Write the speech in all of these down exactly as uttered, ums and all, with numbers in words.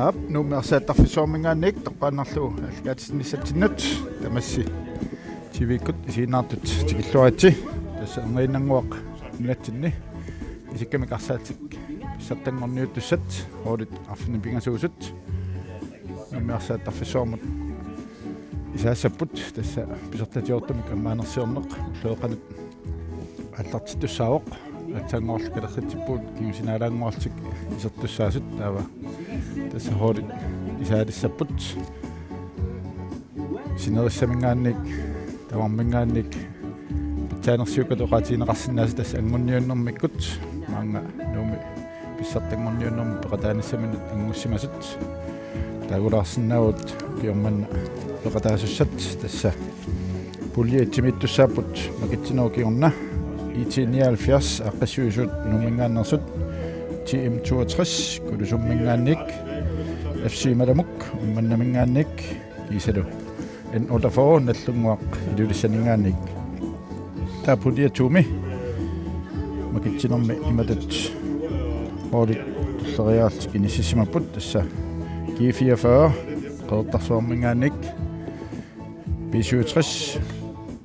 Aap, Nuummi arsaattarfissuarminngaanniit toqqaannarlugu aallakaatitsinissatsinnut tamassi T V-kkut isiginnaartut tikilluaritsi. Tassa Erniinnannguaq nunatsinni isikkamik arsaallutik pissartanngorniuttussat holdit arfineq-pingasuusut Nuummi arsaattarfissuarmut isaassapput, tassa pisortatigoortumik ammaanersiorneq ulloqeqqanut aallartittussaavoq. Aatsaannguarli kalerritsippugut kingusinaalaannguarlutik isertussaasut, taava tassa holdit isaalissapput. Sinerissaminngaanniit, tamarminngaanniit pitsaanersiukkat oqaatigineqarsinnaasut tassa anguniunnermikkut maanga Nuummi pissartanngorniunnermut peqataanissaminnut angussimasut. Taagulaarsinnaavugut ukioq manna peqataasussat, tassa pulje et-imiittussaapput Makitsinerup kingorna: I T nioghalvfjerds Aaqqissuisuat Nuumminngaanneersut, T M toogtres Kulusumminngaanniit, F C Malamuk Uummannaminngaanniit, kiisalu N otteogfyrre Nagdlunguaq Ilulissaninngaanniit. Taava pulje to-mi Makitsinermi imatut holdit tulleriiaarlutik inississimapput, tassa G fireogfyrre Qeqertarsuarminngaanniit, B syvogtres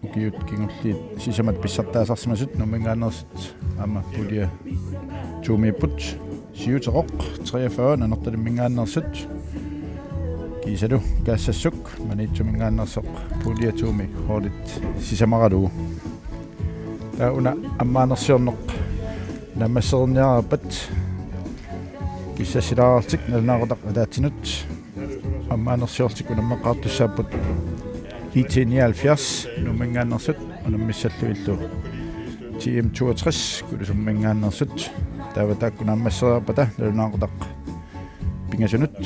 ukiut kingulliit sisamat pissartaasarsimasut Nuumminngaanneersut aamma pulje to-miipput. Siuteroq treogfyrre Nanortalimminngaanneersut, kiisalu Kaassassuk Maniitsuminngaanneersoq pulje to-mi holdit sisamaralugu. Taava una ammaanersiorneq naammassereerniarpat kissassilaarlutik nalunaaqutaq ataatsinut ammaanersiorlutik unammeqqaartussaapput: I T nioghalvfjerds Nuumminngaanneersut unammissallugillu T M toogtres Kulusumminngaanneersut. Taava taakku naammassereerpata nalunaaqutaq pingasunut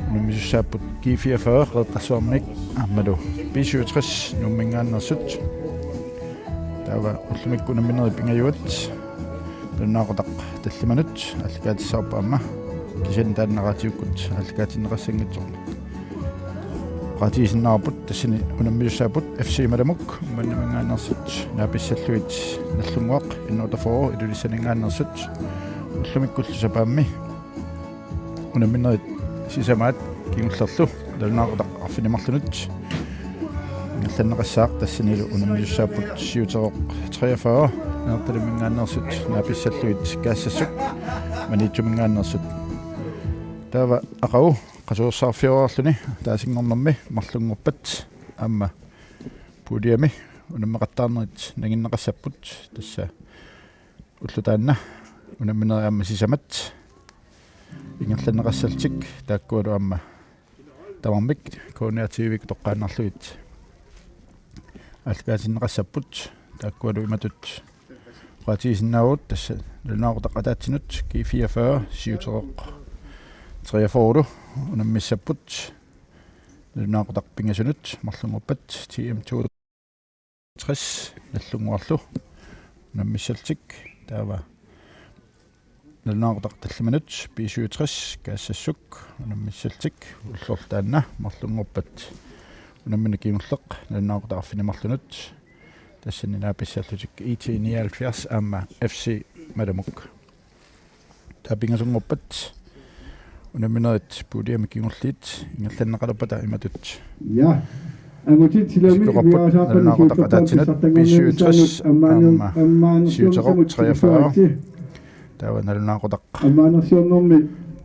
unammisussaapput G fireogfyrre Qeqertarsuarmiit aammalu B syvogtres Nuumminngaanneersut. Taava ullumikkut unamminerit pingajuat nalunaaqutaq tallimanut aallakaatissaavarput aamma, kisianni taanna radiukkut aallakaatinneqassanngitsoq oqaatigisinnaavarput. Tassani unammisussaapput F C Malamuk Uummannaminngaanneersut naapissallugit Nagdlunguaq N otteogfyrre Ilulissaninngaanneersut. Ullumikkullu sapaammi unamminerit sisamaat kingullerlu nalunaaqutaq arfineq-marlunut ingerlanneqassaaq, tassanilu unammisussaapput Siuteroq treogfyrre Nanortalimminngaanneersut naapissallugit Kaassassuk Maniitsuminngaanneersut. Taava aqagu qasuersaarfioreerluni ataasinngornermi marlunngorpat aamma puljemi unammeqattaarnerit nanginneqassapput, tassa ulloq taanna unamminerit aamma sisamat ingerlanneqassallutik, taakkualu aamma tamarmik K N R T V-kkut toqqaannarlugit aallakaatinneqassapput. Taakkualu imatut oqaatigisinnaavugut, tassa nalunaaqutaq ataatsinut G fireogfyrre Siuteroq treogfyrre unammissapput, nalunaaqutaq pingasunut marlunngorpat T M toogtres Nagdlunguarlu unammissallutik. Taava nalunaaqutaq tallimanut B syvogtres Kaassassuk unammissallutik, ullorlu taanna marlunngorpat unammineq kingulleq nalunaaqutaq arfineq-marlunut, tassani naapissallutik I T nioghalvfjerds aamma F C Malamuk. Taava pingasunngorpat unamminerit puljemi kingulliit ingerlanneqalerpata imatut. Ja. Angutit silami isikkoqarput, nalunaaqutaq ataatsimoortumik B syvogtres aamma Siuteroq treogfyrre. Taava nalunaaqutaq ammaanersiornermi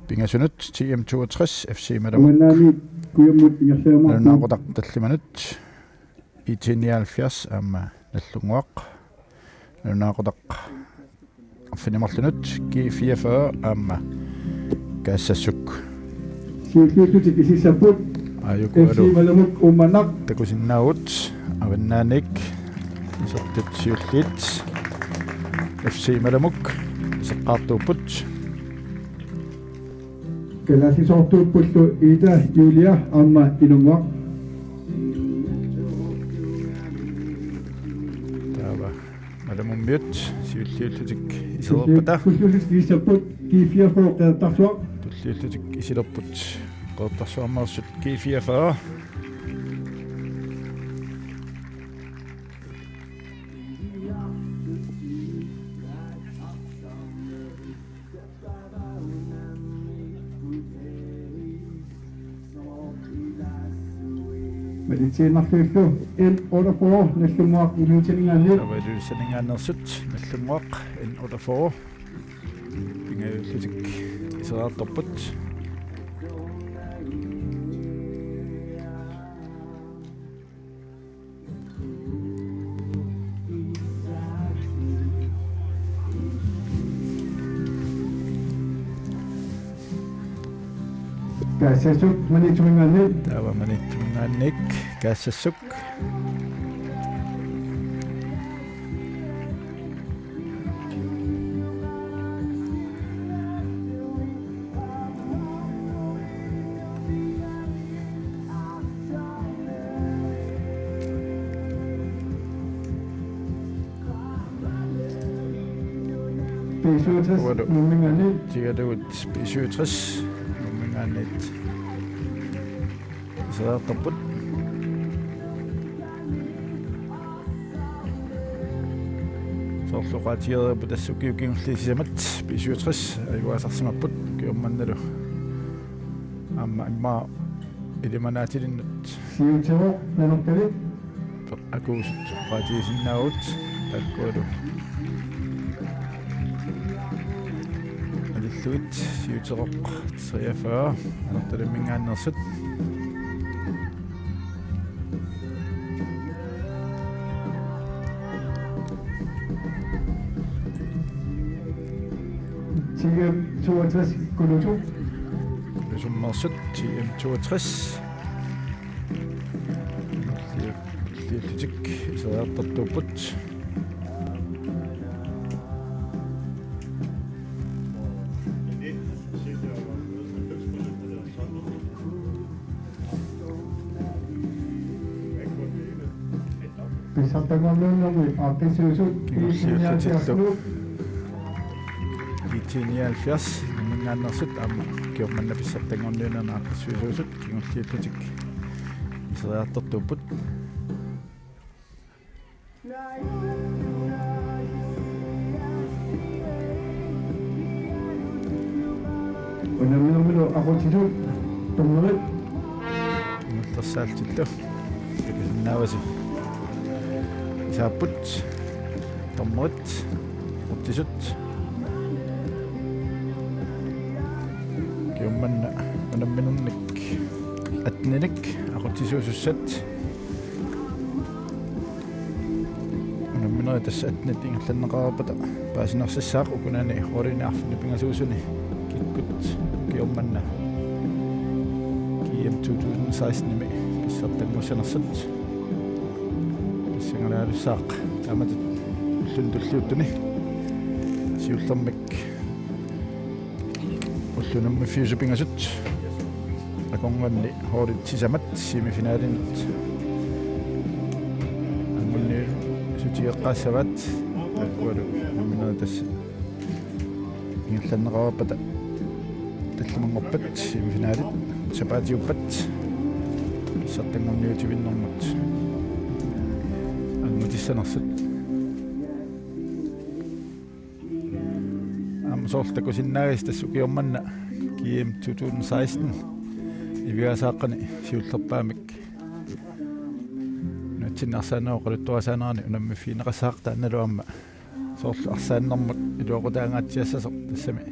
pingasunut T M toogtres F C Malamuk. Uummannamiit kujammut ingerlajumaarpoq. Nalunaaqutaq tallimanut I T nioghalvfjerds aamma Nagdlunguaq. Nalunaaqutaq arfineq-marlunut G fireogfyrre aamma Kaassassuk. Siulliullutik isissapput. Aajuku F C alu Malamuk Uummannaq. Takusinnaavugut, Avannaaniit isertut siulliit F C Malamuk iseqqaartuupput. Kalaallisoortuuppullu Ida, Julia aamma Inunnguaq. Taava Malamummiut siulliullutik isilerpata. Siulliullutik isissapput G fireogfyrre Qeqertarsuaq. Tulliullutik isilerput Qeqertarsuarmeersut G fireogfyrre. Malitsiinnarlugu N otteogfyrre Nagdlunguaq Ilulissaninngaanniit. Taava Ilulissaninngaanneersut Nagdlunguaq N otteogfyrre. Pingajuullutik iseriartorput. Kaassassuk Maniitsuminngaanniit. Taava Maniitsuminngaanniit Kaassassuk. B syvogtres Ualu. Nuumminngaanniit. Tigalugut B syvogtres Nuumminngaanniit iseriartorput. Soorlu oqaatigereerput tassa ukiut kingulliit sisamat B syvogtres ajugaasarsimapput, ukioq mannalu aamma immaqa ilimanaatsilinnut. Siuteroq Nanortalik. Akuusut oqaatigisinnaavugut taakkualu. Alillugit Siuteroq treogfyrre Nanortalimminngaanneersut. T M toogtres Kulutu. Kulutummeersut T M toogtres. Liallutik iseriartortuupput. Pissartanngorniunnermi aaqqissuisut. Kingulliullutillu I T nioghalvfjerds Nuumminngaanneersut aamma ukioq manna pissartanngorniunnermi aaqqissuisuusut kingulliullutik iseriartortuupput. Unamminermilu aqutsisut dommerit. Inuussutissaallutillu. Takusinnaavasi. Isaapput. Dommerit. Aqutsisut. Ukioq manna unamminernik atteninik aqutsisuusussat. Unamminerit tassa attenit ingerlanneqareerpata paasinarsissaaq ukunani holdini arfineq-pingasuusuni kikkut ukioq manna G M to tusind seksten-imi pissartanngussanersut. Pissangalaalussaaq taamatut ulluni tulliuttuni siullermik ulloq unammiffiusoq pingasut akornanni holdit sisamat semifinalinut anguniassutigeqqaassavaat. Taakkualu unamminerit tassa ingerlanneqareerpata tallimanngorpat semifinalit sapaatiuppat pissartanngorniutivinnermut angutissanersut. Aamma soorlu takusinnaagassi tassa ukioq manna G M to tusind seksten Ivigaasaaqqani siullerpaamik nunatsinni arsaannerup oqaluttuarisaanerani unammiffigineqassaaq, taannalu aamma soorlu arsaannermut iluaqutaangaatsiassasoq tassami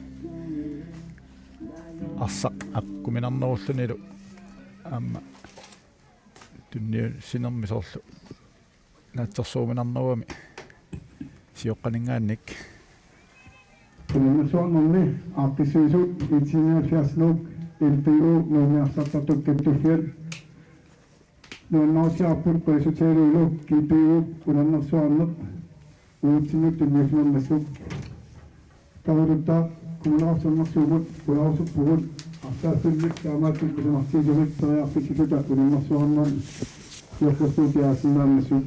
arsaq aqquminarnerullunilu aamma tunniussinermi soorlu naatsorsuuminarnerugami sioqqaninngaanniit. Unammersuarnermi aaqqissuisut I T nioghalvfjerds Nuuk L P O Nuummi arsartartut kattuffiat nuannaarutsiarput qujassutsialuilu G P O unammersuarneq uatsinnut tunniussinermassuk. Taavalu kommuneqarfik Sermersuumut qujarusuppugut arsaaffimmik taamaattut kusanartigisumik periarfissilluta unammersuarnermi siorlersuutiaarsinnaammassuk.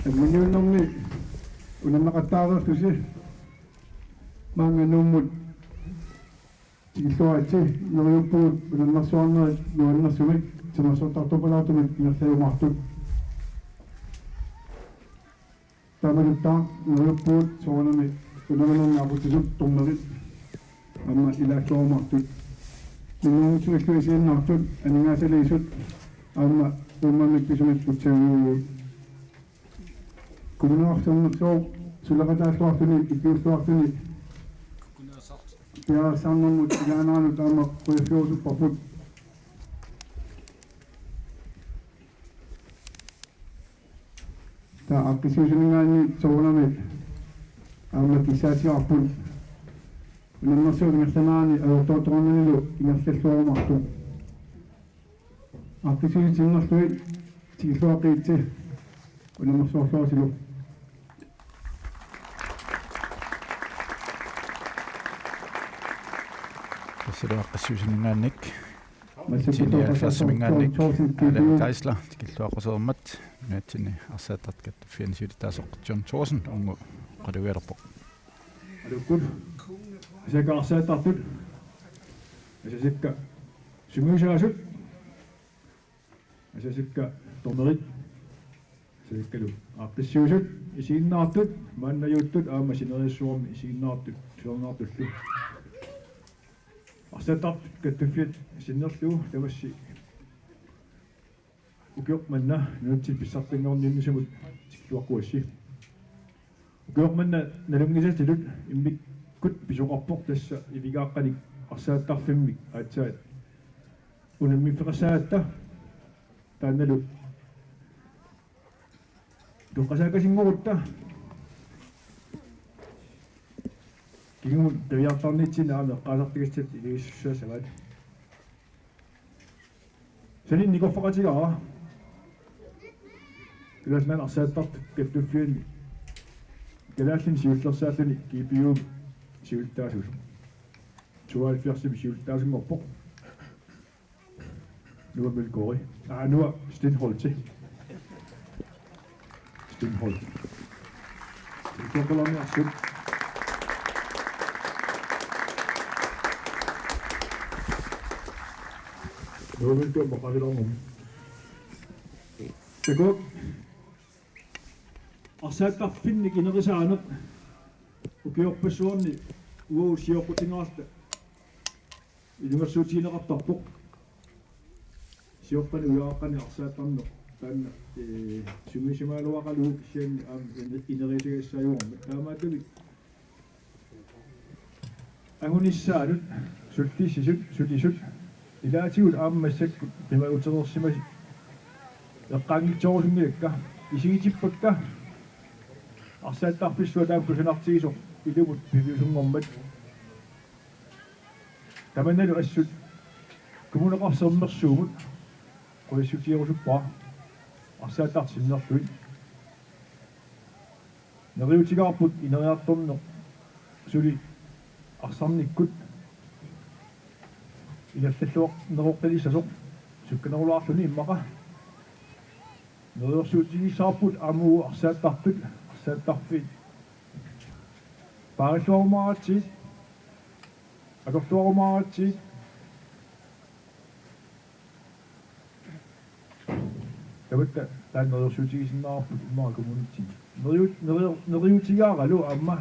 Alminiunnermi unammeqattaareerlusi maanga Nuummut tikilluaritsi. Neriuppugut unammersuarnerit nuannersumik timersortartorpalaartumik ingerlajumaartut. Taamaattumik neriuppugut soorunami unamminermi aputisut dommerit aamma ilaalluarumaartut. Minnerunngitsumillu isiginnaartut, aningaasaliisut aamma uummannaq pisumik utsaviuvugut. Kommuneqarfik Sermersooq suleqataalluarluni, ikiuulluarluni piareersarnermut ilaaneranut aamma qujaffigilluarparput. Taava aaqqissuussininngaanniit soorunami aamma kissaatigaarput unammersuut ingerlaneranni ajortoortoqarnanilu ingerlalluarumaartoq. Aaqqissuussinerlugit tikilluaqqigitsi unammersuarluarisilu. Tassalu aaqqissuussininngaanniit. Massakkut Tini Alfredsimingaanniit Thorsen Allan Geisler tikilluaqqusereermat nunatsinni arsaattartut kattuffianni siulittaasoq John Thorsen unngu oqalugialerpoq. Aluukkut. Asasakka arsaattartut. Asasakka sungiusaasut. Asasakka dommerit. Asasakkalu aaqqissuusut isiginnaartut, maannajuuttut aamma sinerissami isiginnaartut, siornaartullu. Arsaattartut kattuffiat sinnerlugu tamassi ukioq manna nunatsinni pissartanngorniunnissamut tikilluaqquassi. Ukioq manna nalunngisatigut immikkut pisoqarpoq tassa ivigaaqqanik arsaattarfimmik aatsaat unammiffeqassagatta taannalu toqqasaakkasinngorutta kingumut qiviartarnitsinni aamma eqqaasartagassat iliuussussaassavaat. Saninnikoffaqatigaara Kalaallit Nunaanni arsaattartut kattuffianni kalaallinik siullersaalluni G P U siulittaasuusoq. Tooghalvfjerdsimi siulittaasunngorpoq. Noah Melkori. Aa, Noah Stenholt. Stenholt. Ukiorpalaarniarsut. Noah Melkori maqavilarnum. Takuuk. Arsaattarfinnik inerisaaneq ukiorpassuarni uagut sioqqutigaarluta ilungersuutigineqartarpoq. Sioqqani ujaaqqani arsaattarneq taanna, ee, sungiusimagaluaqalugu kisianni aamma ine-, ineriartortissaajuarmat. Taamaattumik angunissaanut, sullissisut, sulisut, ilaatigut aamma massakkut qimagutereersimasut eqqaanngitsoorusunngilakka, isigitippakka arsaattarfissuaq taama kusanartigisoq ilumut piviusunngormat. Tamannalu assut Kommuneqarfik Sermersuumut qujassutigerusuppara arsaattartut sinnerlugit. Neriuutigaarput ineriartorneq suli arsarnikkut ingerlalluarneroqqilissasoq sukkanerulaarluni immaqa. Neriorsuutigissavarput aamma uagut arsaattartut, arsaattarfiit paarilluarumaaratsigit, atorluarumaaratsigit. Tamatta taanna neriorsuutigisinnaavarput immaqa kommunitsinni. Neriu-, neriu-, neriuutigaaralu aamma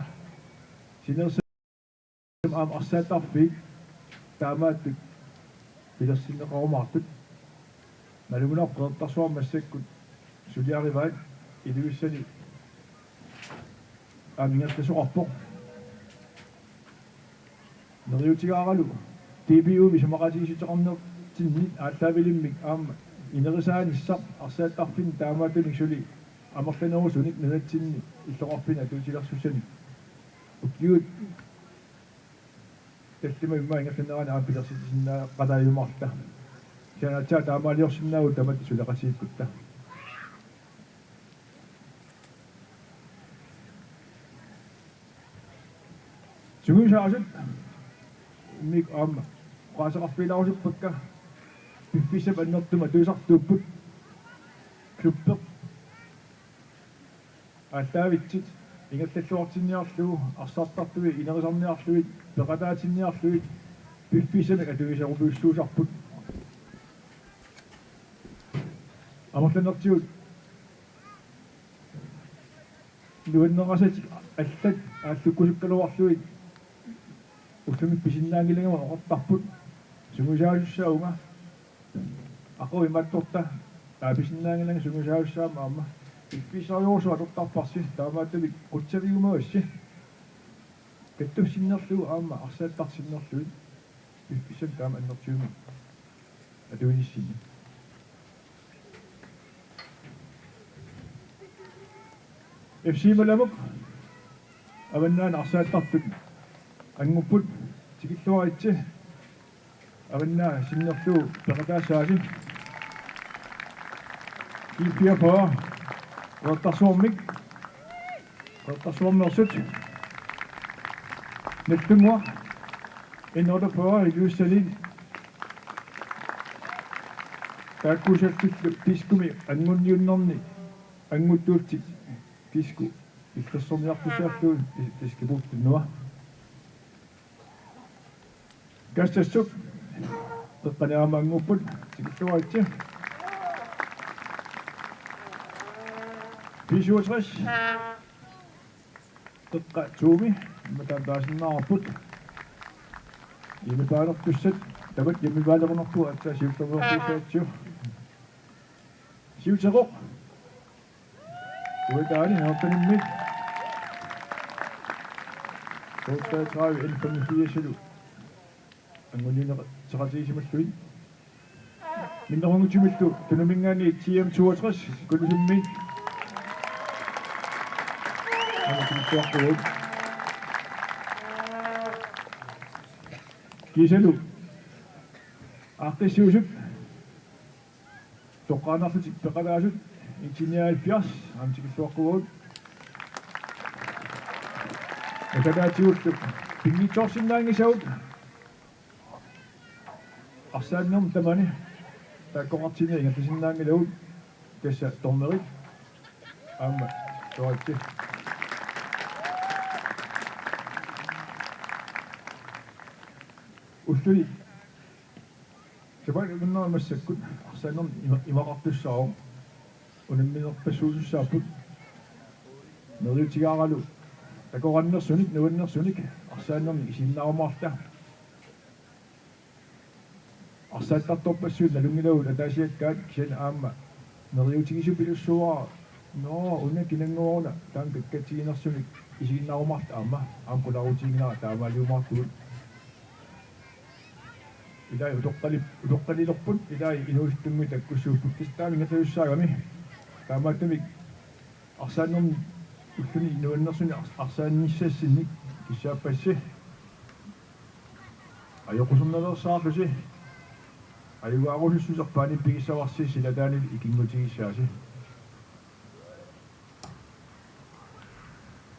sinerissap aamma arsaattarfiit taamaattut pilersinneqarumaartut. Nalugunarpoq Qeqertarsuarmi massakkut suliarivaat, Ilulissani aamma ingerlasoqarpoq. Neriuutigaaralu D B U-mi isumaqatigiissuteqarnertinnit aallaavilimmik aamma inerisaanissaq arsaattarfinni taamaattunik suli amerlanerusunik nunatsinni illoqarfinni atuutilersussanik. Ukiut tallimat immaqa ingerlanerani aamma pilersitsisinnaaqataajumaarluta. Kisianni aatsaat taamaaliorsinnaavugut tamatta suleqatigiikkutta. Sungiusaasut immikkut aamma oqaaseqarfigilaarusuppakka piffissap annertuumik atuisartuupput. Klubbeq, aallaavitsit ingerlalluartinniarlugu, arsartartui inerisarniarlugit, peqataatinniarlugit, piffissanik atuiserujussuusarput. Amerlanertigut, nuannerusat allat aallukkusukkaluarlugit ullumi pisinnaanngilanga oqartarput. Sungiusaasussaavunga. Aqagu imaattorta, aa, pisinnaanngilanga sungiusaasussaammat aamma. Piffissarujussuaq atortarparsi, taamaattumik qutsaviumagassi. Kattut sinnerlugu aamma arsaattartut sinnerlugit. Piffissami taama annertuumik atuinissinni. F C Malamuk, Avannaani arsaattartut angupput, tikilluaritsi. Avannaa sinnerlugu peqataassaasi. G fireogfyrre, Qeqertarsuarmik, Qeqertarsuarmeersut. Nallunnguaq, N otteogfyrre, Ilulissaliit. Taakkuusaatsillu Diskomi angunniunnerni anguttuullutik Disko illersorniartussaallugu Diskobugten Nord. Kastassuk, qeqqani aamma angupput, tikilluaritsi. B syvogtres, qeqqa to-mi, imatut taasinnaavarput. Hjemmebaanertussat, tamat hjemmebaanerunerput aatsaat siullermeersuussaatsigu. Siuteqoq. Uitaani Nordenimmi. Toogtredive N femogfirsilu. Anguniunneqartitsissimallugit. Minnerunngitsumillu Tunuminngaanniit T M toogtres, Kulusummi. Aamma Kulussuarpugut. Kiisalu. Aaqqissuussut. Toqqaannarlutik peqataasut, N T nioghalvfjerds, aamma tikilluaqquagut. Peqataatigullu pinngitsoorsinnaanngisavut arsaannermi tamani taakkoqartinni ingerlasinnaanngilagut, tassa dommerit aamma soraatsi. Ulluni Sapaatip akunnera massakkut arsaannermi ima-, imaqartussaavoq. Unamminerpassuusussaapput. Neriutigaaralu takorannersunik, nuannersunik arsaannermi isiginnaarumaarta. Arsaattartorpassuit nalunngilagut ataasiakkaat, kisianni aamma neriuutigisorujussuuara. Nå, una kinannguaruna taama kakkatsiginersunik isiginnaarumaarta aamma, aamma qularuutiginngilara taamaaliumaartugut. Ilai utoqqali-, utoqqalilerput, ilai inuusuttunnguit takkussuupput, tassa taama ingerlasussaagami. Taamaattumik arsaannermi ulluni nuannersunik ars-, arsaannissassinnik kissaappassi. Ajoqusernaveersaarlusi. Ajugaarusussuseq paaniippigissavarsi silataanili ikinngutigissaasi.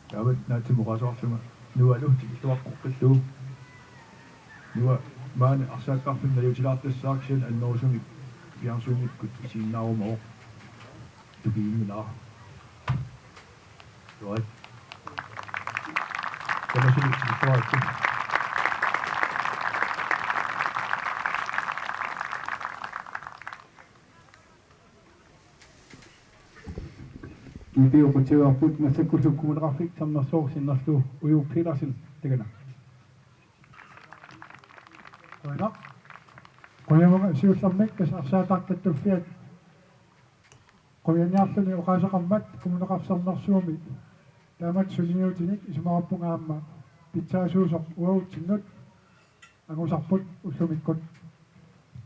Taamatut naatsumik oqaaseqarlunga Noahlu tikilluaqqoqqillugu. Noah maani arsaattarfimmi najuutilaartassaaq, kisianni annerusumik fjernsynikkut isiginnaarumavoq. Tupiginngilara. Right. Tamassi tikilluaritsi. G B oqaatigaarput, massakkut Kommuneqarfik Sermersooq sinnerlugu Uju Petersen, takanna. Qujanaq. Qujanaq siullermik, tassa arsaattartut kattuffiat. Qujanarluni oqaaseqarmat Kommuneqarfik Sermersuumi taamatut suliniutinik, isumaqarpunga aamma pitsaasuusoq uagutsinnut angusarput ullumikkut.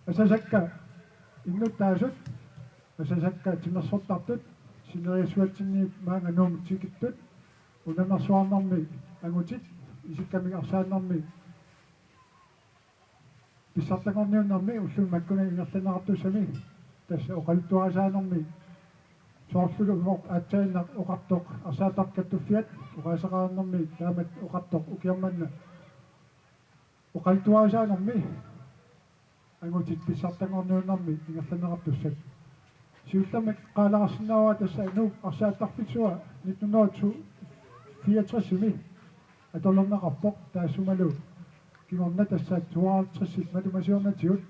Asasakka innuttaasut, asasakka timersortartut, sinerissatsinniit maanga Nuummut tikittut, unammersuarnermi angutit, isikkamik arsaannermi pissartanngorniunnermi ulluni makkunani ingerlanneqartussami, tassa oqaluttuarisaanermi soorlulu umoq aatsaannaq oqartoq arsaattartut kattuffiat oqaaseqarnermi taamatut oqartoq ukiormanna oqaluttuarisaanermi angutit pissartanngorniunnermi ingerlanneqartussat. Siullermik eqqaalarsinnaavara tassa Nuup arsaattarfissua nitten hundrede fireogtres-imi atorneqarpoq, taassumalu kingorna tassa tooghalvtreds matuma siornatigut.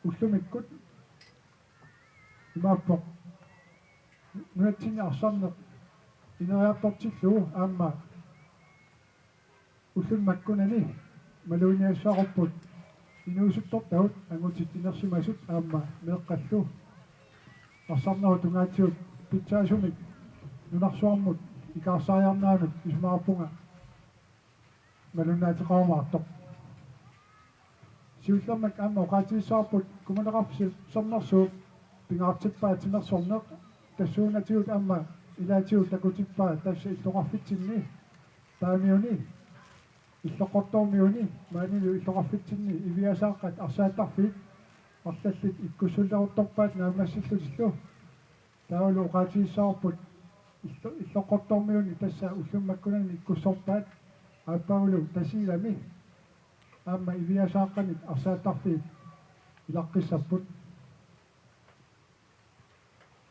Ullumikkut imaappoq nunatsinni arsarneq ineriartortillugu aamma ulluni makkunani maluginiassavarput inuusuttortagut angutit inersimasut aamma meeqqallu arsarnerup tungaatigut pitsaasumik nunarsuarmut ikaarsaariarneranut isumaqarpunga malunnaateqarumaartoq. Siullermik aamma oqaatigissavarput Kommuneqarfik Sermersuup pingaartippaa timersorneq tassuunatigut aamma ilaatigut takutippaa tassa illoqarfitsinni Paamiuni, Illoqqortoormiuni maanilu illoqarfitsinni Iviasaaqqat arsaattarfiit arlallit ikkussuleruttorpaat naammassillutillu. Taavalu oqaatigissavarput illo-, Illoqqortoormiuni tassa ulluni makkunani ikkussorpaat aappagulu Tasiilami aamma Iviasaaqqanit arsaattarfiit ilaqqissapput.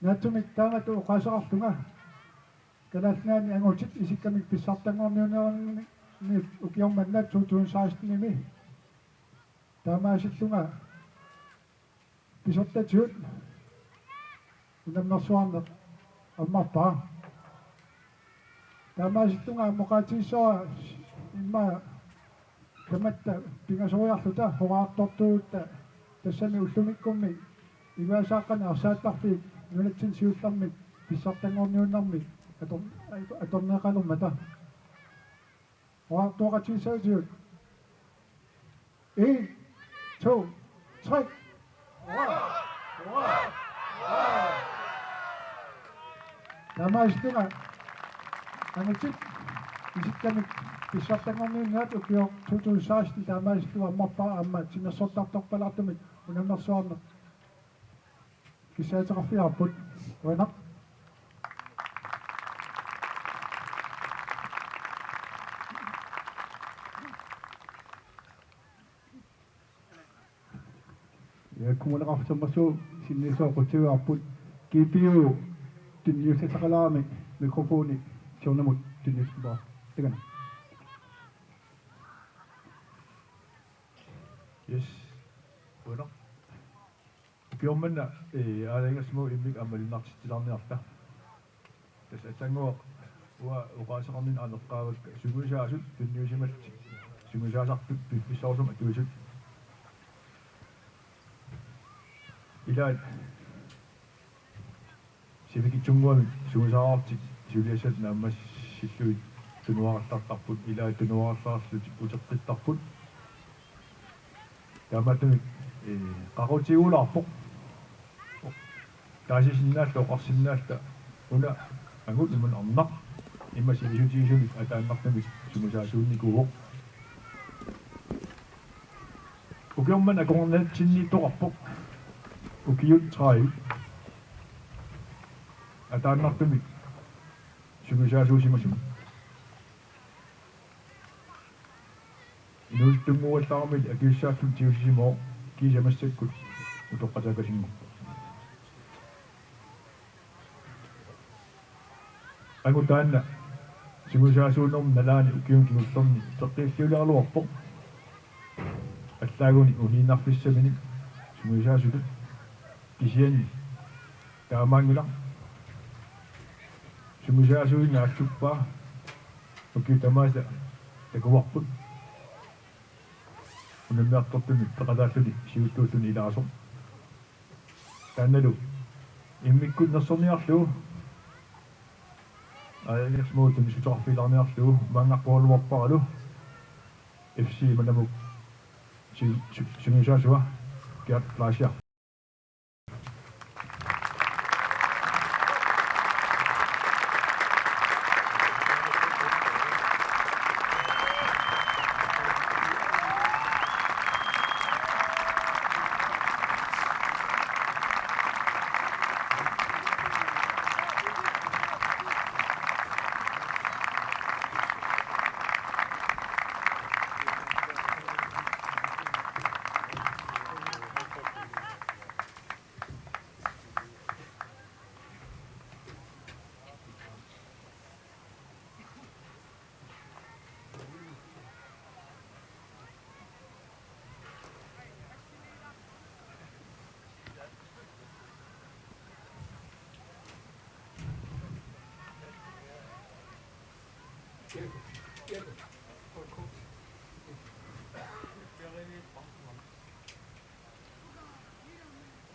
Naatsumik taamatut oqaaseqarlunga Kalaallit Nunaanni angutit isikkamik pissartanngorniunneranni ukioq manna to tusind seksten-imi taamaasillunga pisortatigut unammersuarneq ammarpara. Taamaasillunga aamma oqaatigissavara immaqa tamatta pingasoriarluta horaartortuutta tassami ullumikkummi Iviasaaqqani arsaattarfiit nunatsinni siullermik pissartanngorniunnermi ator-, atorneqalermata. Horaartuaqatigiissagutigut. En, to, tre. Taamaasillunga angutit isikkamik pissartanngorniunnerat ukioq to tusind seksten taamaasillunga ammarpara aamma timersortartorpalaartumik unammersuarneq kissaateqarfigaarput. Qujanaq. Ja, Kommuneqarfik Sermersuup sinniisuat qutsavigaapput. G P U tunniussaqalaarami mikrofoni siornamut tunniussipara. Takanna. Yes. Bueno. Ukioq manna, eh, aalajangersimaguit immikkut aamma malunnartitsilaarniarta. Tassa allannguaq uanga oqaaseqarninni aamma eqqaavakka sungiusaasut tunniusimallutik sungiusaasartut piffissarusumik atuisut. Ilaat sivikitsunnguamik sungiusaarutit suliassat naammassillugit tunuarallartarput, ilaat tunuarallarlutik uteqqittarput. Taamaattumik, eh, qaqutigiulaarpoq. Taasisinnaalluta, oqarsinnaalluta, una angut imaluunniit arnaq, immaqa sivisutigisumik ataannartumik sungiusaasuunnikuuvoq. Ukioq manna akornatsinniittoqarpoq. Ukiut tredive. Ataannartumik sungiusaasuusimasumik. Inuusuttunnguugallaramik akisussaaffimmik tigusisimavoq kiisa massakkut utoqqataasinngorpoq. Angut taanna sungiusaasuunerma nalaani ukiuni kingullerni peqqiilliuleraluarpoq. Allaaguni uniinnarfissaminik sungiusaasutut kisianni taamaanngilaq. Sungiusaasuuneq aatsuppaa ukiut tamaasa takuarput. Unammiartortumik peqataalluni siuttuulluni ilaasoq. Taannalu immikkut nersorniarlugu aalajangersimaguit tunniussaqarfigilaarniarlugu maanngarpugaluarparalu F C Manamuk su-, su-, sungiusaasua Gert Fleischer.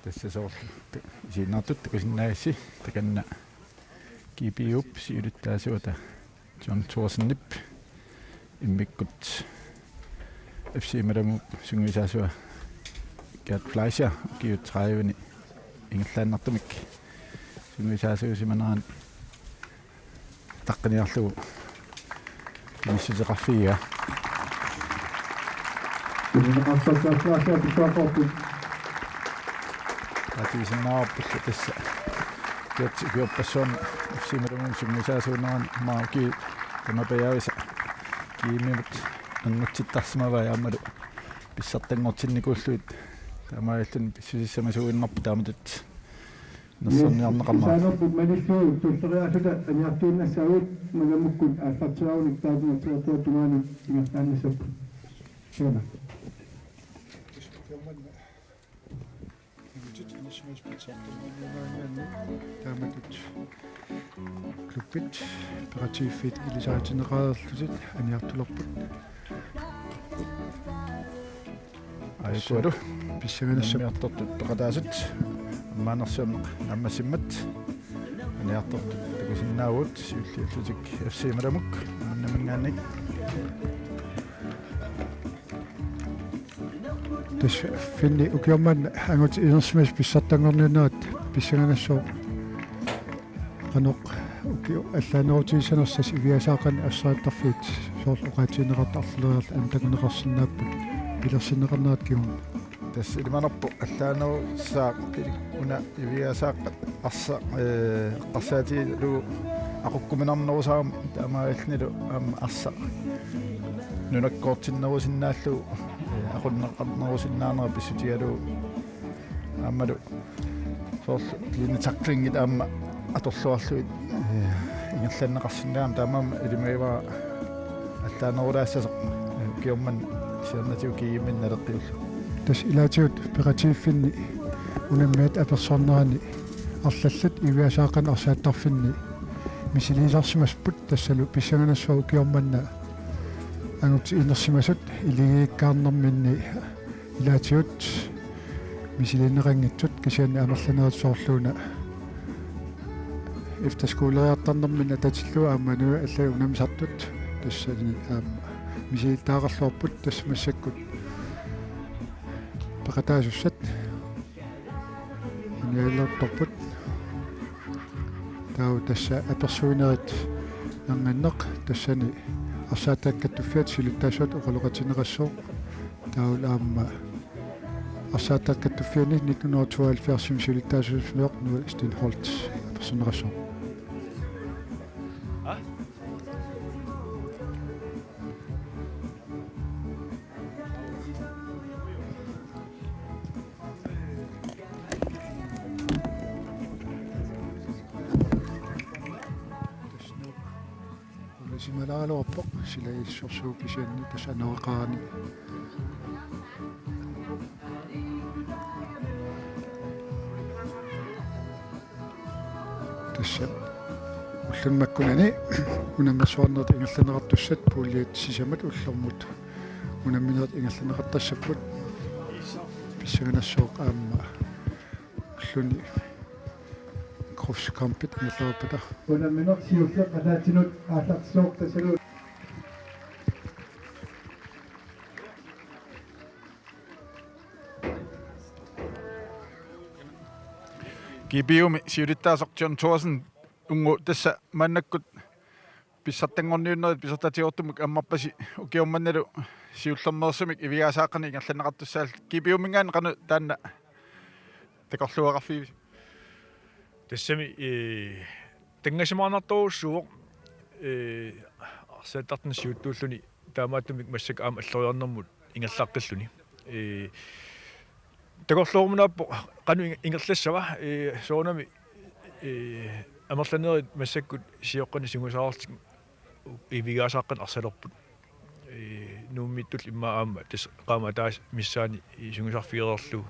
Tassa soorlu ta-, isiginnaartut takusinnaagassi takanna G B U-p siulittaasuata John Thorsenip immikkut F C Malamut sungiusaasua Gerd Fleischer ukiut tredive-ni ingerlaannartumik sungiusaasuusimanerani ataqqiniarlugu pinissuteqarfigiga. Pineqartarsaassaasiaq pissuaqarput. Atuisinnaavarpullu tassa. Kiatsi ukiorpassuarni F C Malamut sungiusaasuunerani maaki tamapajaavisa kiimimut angutsittarsimavai aammalu pissartanngortinnikuullugit taamaalilluni pissusissamasuuinnarput taamatut nersorniarneqarnera. Saanerput malillugu tulleriaassuta aniartuinnassaagut Malamukkut aallartiaarunik taakku atsiartuat tungaanut ingerlaannassapput. Siuna. Taamatut klubbit peqatigiiffiit ilisaritinneqareerlutik aniartulerput. Ajukualu. Pissanganassup. Nammiartortut peqataasut. Ammaanersuarnik naammassimmat. Aniartortut takusinnaavugut siulliullutik F C Malamuk. Maannaminngaanniit. Tassa Finni ukioq manna angutit inersimasut pissartanngorniunnerat pissanganassaaq. Qanoq ukioq allaanerutigissanersoq ivigaasaaqqanik arsaattarfiit soorlu oqaatiginiartarleriarluni aamma takuneqarsinnaapput pilersinneqarnerat kingorna. Tassa ilimanarpoq allaanerussaaq una ivigaasaaqqat arsaq, ee, eqqarsaatigalugu aqukkuminarnerusarami taamaalillunilu aamma arsaq nunakkoortinnerusinnaallugu, ee, aqunneqarnerusinnaanera pissutigalugu aammalu soorlu linetaklingi aamma atorluarlugit, ee, ingerlanneqarsinnaammat taamaammat ilimagivara allaanerulaassasoq, ee, ukioq manna siornatigut kiimmin naleqqiullugu. Tassa ilaatigut peqatigiiffinni unamminerit apersornerani arlallit ivigaasaaqqanik arsaattarfinni misiliisarsimapput tassalu pissanganassaaq ukioq manna angutit inersimasut iligiikkaarnerminni ilaatigut misiliineqanngitsut kisianni amerlanerit soorluuna efterskoleriartarnerminni atatillugu aamma nunatta allat unammisartut tassani aamma misilittagaqarluarput tassa massakkut peqataasussat uniallertorput. Taava tassa apersuinerit ernginneq tassani arsaattat kattuffiat siulittaasuat oqaloqatigineqassooq. Taavalu aamma arsaattat kattuffianni nitten hundrede og tooghalvfjerds siulittaasuusimasoq Nuka Steenholdt apersorneqassooq. Ulisimalaaluarpoq silagissorsuup kisianni tassa anoreqarani. Tassa ulluni makkunani unammersuarnerit ingerlanneqartussat puuliat sisamat ullormut unamminerit ingerlanneqartassapput. Pissanganassaaq aamma ulluni cross-kampit ingerlareerpata. Unammineq siulleq qalaatinut aallartissaaq tassalu. G B U-mi siulittaasoq John Thorsen, unngu tassa maannakkut pissartanngorniunnerit pisortatigoortumik ammarpasi ukioq mannalu siullermeersumik ivigaasaaqqanik ingerlanneqartussaallutit. G B U-minngaanniit qanoq taanna takorluugaqarfigivisi? Tassami, ee, tangasimaarnartorujussuuvoq, ee, arsaattartunik siuttuulluni taamaattumik massakkut aamma alloriarnermut ingerlaqqilluni. Ee, takorlooruminaappoq qanoq ing-, ingerlassava, ee, soorunami, ee, amerlanerit massakkut sioqqanik sungiusaarlutik ivigaasaaqqanik arsalerput. Ee, Nuummiittut immaqa aamma tassa qaammat ataaseq missaani sungiusarfigereerlugu.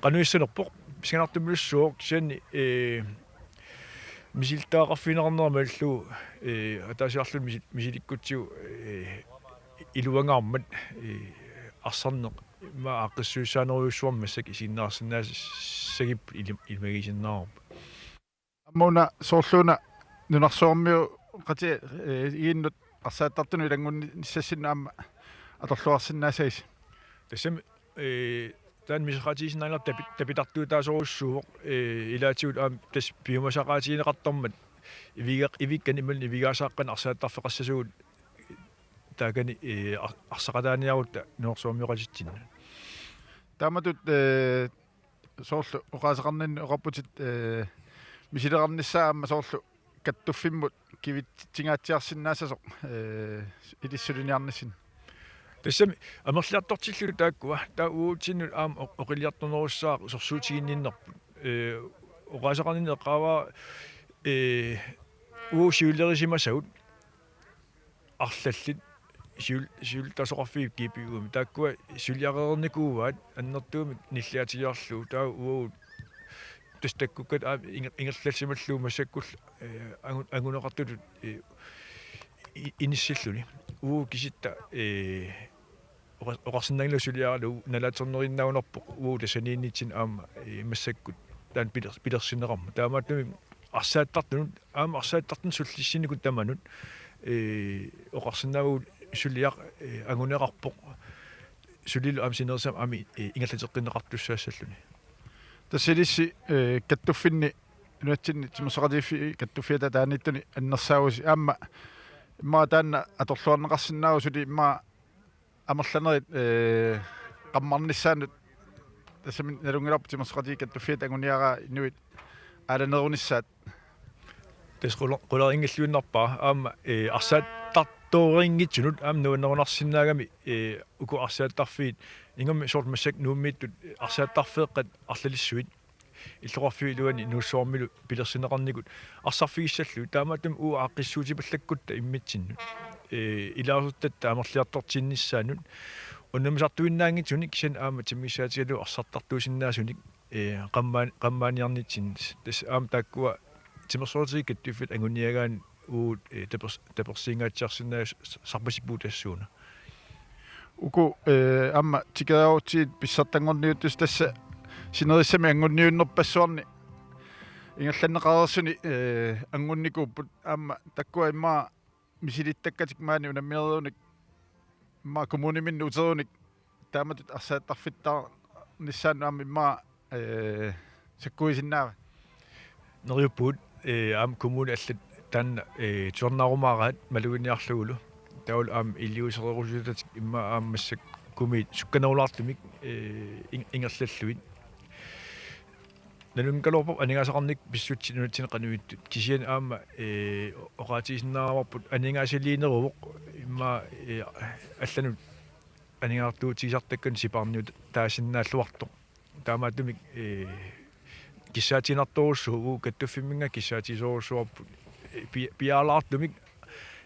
Qanoq issanerpoq, pissanganartorujussuuvoq kisianni, ee, Misilittagaqarfigineqarnera malillugu, ee, ataasiarluni misi-, misilikkutsigu, ee, iluangaarmat, ee, arsarneq immaqa aaqqissuussaanerujussuarmik massakkut isiginnaarsinnaassagipput ilim-, ilimagisinnaavarput. Aamma una soorluuna nunarsuarmiuuqatigiinnut arsaattartunut ilanngunnissassinnut aamma atorluarsinnaassagisi. Tassami, ee, taanna miserraatigisinnaanera tapi-, tapitartuutaasorujussuuvoq, ee, ilaatigut aamma tassa piumasaqaatigineqartarmat iviga-, ivikkani imaluunniit ivigaasaaqqani arsaattarfeqassasugut taakani, ee, ar-, arsaqataaniarutta nunarsuarmioqatitsinnut. Taamatut, ee, soorlu oqaaseqarninni oqarputit, ee, misileqarnissaa aamma soorlu kattuffimmut kivitsitsingaatsiarsinnaassasoq, ee, ilissi suliniarnissinni. Tassami amerliartortillugu taakkua, taava uagutsinnut aamma oq-, oqiliartornerussaaq sorsuutiginninnerput. Ee, oqaaseqarninni eqqaavara, ee, uagut siulerisimasagut arlallit siul-, siulittaasoqarfiit G P U-mi. Taakkua suliareernikuuaat annertuumik nilliatigiarlugu. Taava uagut tassa takkukkatta aamma inger-, ingerlassimallugu massakkullu, ee, angu-, anguneqartutut, ee, i-, inissilluni. Uagut kisitta, ee, oqa-, oqarsinnaanngilanga suliaralugu nalaatsernerinnaagunarpoq uagut tassaniinnitsinni aamma, ee, massakkut taanna piler-, pilersinneqarmat. Taamaattumik arsaattartunut, aamma arsaattartunut sullissinnikut tamanut, ee, oqarsinnaavagut suliaq, ee, anguneqarpoq, sulilu aamma sinerissami aamma, ee, ingerlateqqinneqartussaassalluni. Tassa ilissi, ee, kattuffinni nunatsinni timersoqatigiiffiit kattuffiata ataaniittuni annersaavusi aamma immaqa taanna atorluarneqarsinnaavoq suli immaqa amerlanerit, ee, qammarnissaannut tassami nalunngilarput timersoqatigiit kattuffiata anguniaraa inuit aalanerunissaat. Tassa qula-, qulariinngilluinnarpara aamma, ee, arsaattartooriinngitsunut aamma nuannerunarsinnaagami, ee, uku arsaattarfiit ingammik soorlu massakkut Nuummiittut arsaattarfeeqqat arlalissuit illoqarfiup iluani Nuussuarmilu pilersinneqarnikut arsarfigissallugit, taamaattumik uagut aaqqissuutipallakkutta immitsinnut, ee, ilaasortatta amerliartortinnissaannut unammisartuinnaanngitsunik kisianni aamma timmissaatigalugu arsartartuusinnaasunik, ee, qammaan-, qammaaniarnitsinni. Tassa aamma taakkua timersoqatigiit kattuffiata anguniagaanni uagut, ee, tapers-, tapersiingaatsiarsinnaasarpasippugut tassuuna. Uku, ee, aamma tikeraarutsigit pissartanngorniuttussat tassa sinerissami angunniunnerpassuarni ingerlanneqareersuni, ee, angunnikuupput aamma taakkua immaqa misilittakkatik maani unamminerunik immaqa kommuniminnut uterunik taamatut arsaattarfittaarnissaannut aamma immaqa, ee, sakkuisinnaava? Neriuppugut, ee, aamma kommunit allat taanna, ee, tusarnaarumaaraat maluginiarlugulu. Taavalu aamma iliuusereerusuutatik immaqa aamma massakkumiit sukkanerulaartumik, ee, ing-, ingerlallugit. Nalunngikkalaarpoq aningaasaqarnikkut pissutsit nunatsinni qanoq ittut. Kisianni aamma, ee, oqaatigisinnaavarput aningaasaliineruvoq immaqa, ee, allanut aningaasartuutigisartakkanik sipaarniutaasinnaalluartoq. Taamaattumik, ee, kissaatiginartorujussuuvoq, uagut kattuffimminngaanniit kissaatigisorujussuuarput, ee, pi-, piaalaartumik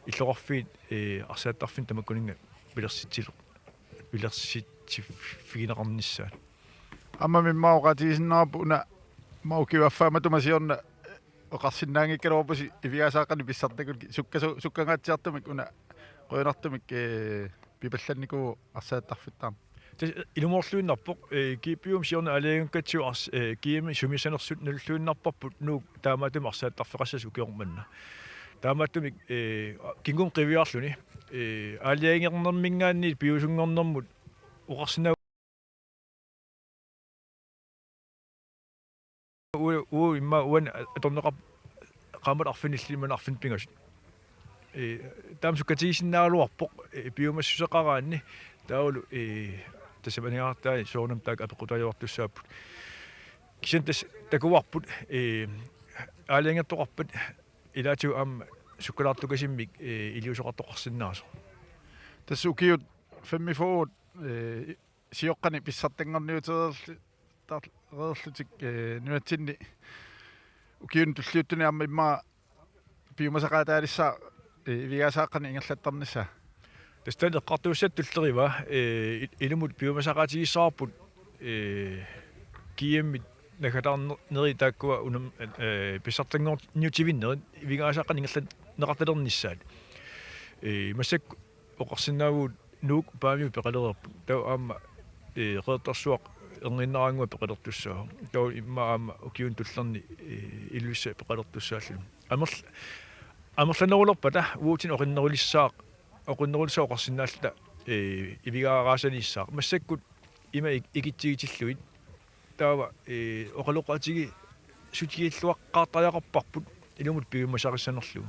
illoqarfiit, ee, arsaattarfinni tamakkuninnga pilersitsilu-, pilersitsiffigineqarnissaat. Aamma immaqa oqaatigisinnaavarput una aamma ukiup affaa matuma siorna oqarsinnaanngikkaluarpusi ivigaasaaqqanik pissartakkunik sukkasu-, sukkangaatsiartumik una qujanartumik, ee, pipallannikuuvoq arsaattarfittaarneq. Tassa ilumoorluinnarpoq, ee, G P U-mi siorna aalajangiukkatsigu ars-, ee, G M-i sumiissanersut nalulluinnarparput Nuuk taamaattumik arsaattarfeqassasoq ukioq manna. Taamaattumik, ee, kingumut qiviarluni, ee, aalajangernermiingaanniit piviusunngornermut oqarsinnaa- U-, u-, immaqa uani atorneqarpoq qaammat arfinillit imaluunniit arfineq-pingasut. Ee, taama sukkatigisinnaagaluarpoq, ee, piumassuseqaraanni taavalu, ee, tassami aningaasartaat soorunami taakku apeqqutaajuartussaapput. Kisianni tassa takuarput, ee, aalajangertoqarpat ilaatigut aamma sukkalaartukasimmik, ee, iliuuseqartoqarsinnaasoq. Tassa ukiut femogfyrre, ee, sioqqanik pissartanngorniutereerlutik, ee, nunatsinni ukiuni tulliuttuni aamma immaqa piumasaqaataalissaaq, ee, ivigaasaaqqanik ingerlattarnissaa. Tassa taanna eqqartugassat tulleriva, ee, il-, ilumut piumasaqaatigissavarput, ee, G M-it Naggataa neri taakkua unam-, eh, pissartanngorniutivinnerit ivigaasaaqqanik ingerlanneqartalernissaat. Eh, massakkut oqarsinnaavugut Nuuk Paamiut peqalereerput. Taava aamma, eh, Qeqertarsuaq erniinnaraannguaq peqalertussaavoq. Taava immaqa aamma ukiuni tullerni, eh, Ilulissat peqalertussaalluni. Amerl-, amerlanerulerpata uatsinnut oqinnerulissaaq, oqinnerulissaaq oqarsinnaalluta, eh, ivigaaraasaniissaaq. Massakkut ima ik-, ikitsigitillugit. Taava, eh, oqaloqatigiissutigilluaqqaartariaqarparput ilumut piumasaqassanerlugu.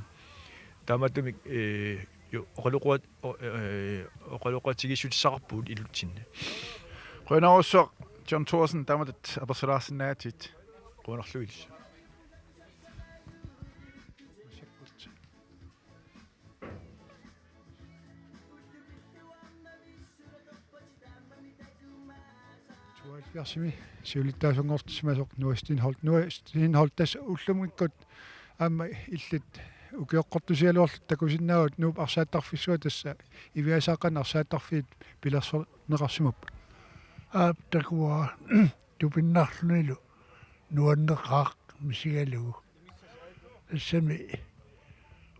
Taamaattumik, eh, jo, oqaloqat-, o-, eh, oqaloqatigiissutissaqarpugut ilutsinni. Qujanarsuaq John Thorsen, taamatut apersulaarsinnaagatsigit. Qujanarlu ilissi. Tooghalvfjerdsimi siulittaasunngortissimasoq Noah Steenholdt. Noah Steenholdt, tassa ullumikkut aamma illit ukioqqortusigaluarlutit takusinnaavat Nuup arsaattarfissuat, tassa ivigaasaaqqanik arsaattarfiit pilersorneqarsimapput. Aap, takuara tupinnarlunilu nuanneqaaq misigalugu. Tassami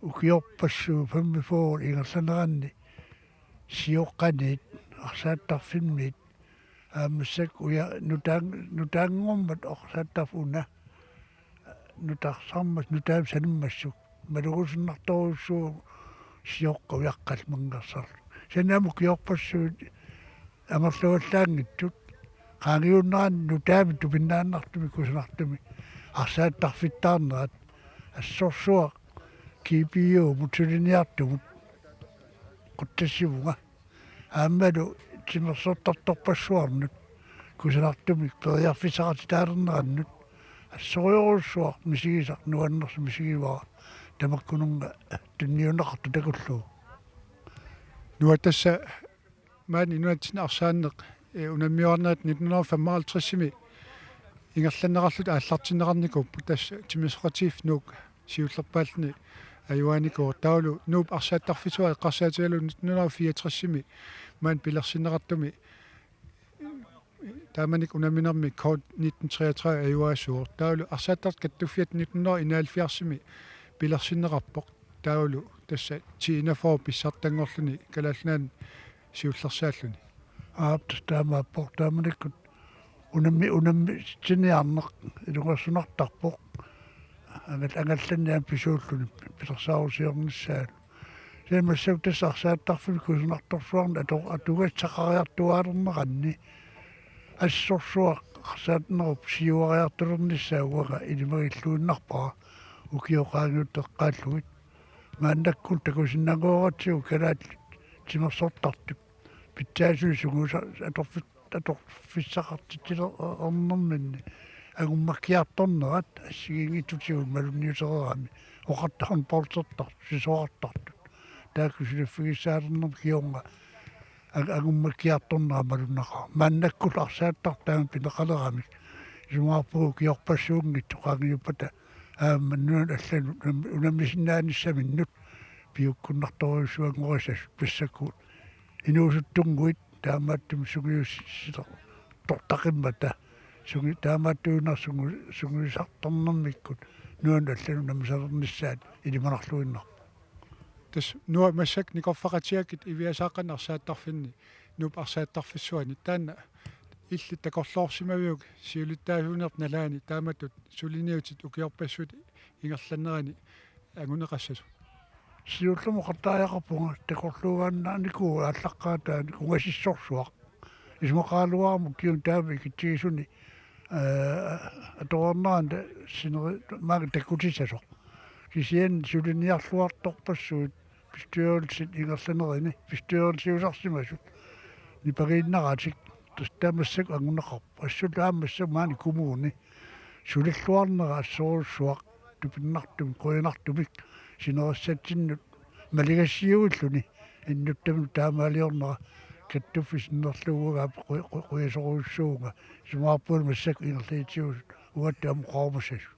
ukiorpassuit femogfyrre ingerlaneranni sioqqaniit arsaattarfimmiit aamma massakkut uja-, nutaan-, nutaanngormat arsaattarfik una nutarsarmat nutaamik sanimmassuk malugusinnartorujussuuvoq sioqqat ujaqqat mangersarlu. Kisianni aamma ukiorpassuit amerlavallaanngitsut qaangiunneranni nutaamik tupinnaannartumik kusanartumik arsaattarfittaarnerat assorsuaq G P O-mut suliniartumut qutsasivunga. Aammalu timersortartorpassuarnut kusanartumik periarfissaqartitaalernerannut assorujorujussuaq misigisaq nuannersoq misigivara tamakkununnga tunniunneqartoq takullugu. Noah, tassa maani nunatsinni arsaanneq, eh, unammiuarnerit nitten hundrede og femoghalvtredsimi ingerlanneqarlutik aallartinneqarnikuupput, tassa timersoqatigiiffik Nuuk siullerpaalluni ajugaanikuuvoq. Taavalu Nuup arsaattarfissuaq eqqarsaatigalugu nitten hundrede og fireogtredsimi maani pilersinneqartumi taamanikkut unamminermi K nitten treogtredive ajugaasuuvoq. Taavalu arsaattartut kattuffiata nitten hundrede og enoghalvfjerdsimi pilersinneqarpoq. Taavalu tassa ti enogfyrre pissartanngorluni Kalaallit Nunaanni siullersaalluni. Aap, tassa taamaappoq, taamanikkut unammi-, unammitsiniarneq ilungersunartarpoq. Angal-, angallanneq aamma pisuulluni pilersaarusiornissaanut. Kisianni massakkut tassa arsaattarfimmi kusanartorsuarnik ato-, atugassaqariartuaalerneranni assorsuaq arsaannerup siuariartulernissaa uanga ilimagilluinnarpara ukiut qaangiuteqqaallugit. Maannakkut takusinnaasoratsigu kalaallit timersortartut pitsaasunik sungiusa-, atorfit-, atorfissaqartitsilernerminni angummakkiartornerat assigiinngitsutigut malunniutereerami oqartarneq poltertartut sisorartartut taakku suliffigissaalernermik kingorna ang-, angummakkiartornera malunnaqaaq. Maannakkullu arsaattartut taama pineqaleramik isumaqarpunga ukiorpassuunngitsoq qaangiuppata aamma nunanut allanut unam-, unammisinnaanissaminut piukkunnartorujussuanngorisasut massakkut inuusuttunnguit taamaattumik sungiussilertortaqimmata sungi-, taamaattuinnaq sungi-, sungiusartarnermikkut nunanut allanut unammisalernissaat ilimanarluinnarpoq. Tassa Noah, massakkut nikorfaqatigaakka ivigaasaaqqanik arsaattarfinni, Nuup arsaattarfissuani, taanna illit takorloorsimaviuk siulittaasuunerp nalaani taamatut suliniutit ukiorpassuit ingerlanerani anguneqassasoq? Siullermik oqartariaqarpunga takorluugaannaanikuuvoq aallaqqaataani ungasissorsuaq. Isumaqaraluarama ukiuni taama ikitsigisuni, eh, atornerani ta-, sineri-, maanga takkutissasoq. Kisianni suliniarluartorpassuit bestyrelsit ingerlanerini, bestyrelsiusarsimasut nipangiinnaratik, tassa taava massakkut anguneqarpoq. Assut aamma massakkut maani kommuni sulilluarnera assorujussuaq tupinnartumik, qujanartumik sinerissatsinnut maligassiuilluni innuttaminut taamaaliornera kattuffiup sinnerlugu uanga aap qu-, qu-, qujasorujussuuvunga, isumaqarpunga massakkut ingerlatigitigut uattut ammut oqarumassasut.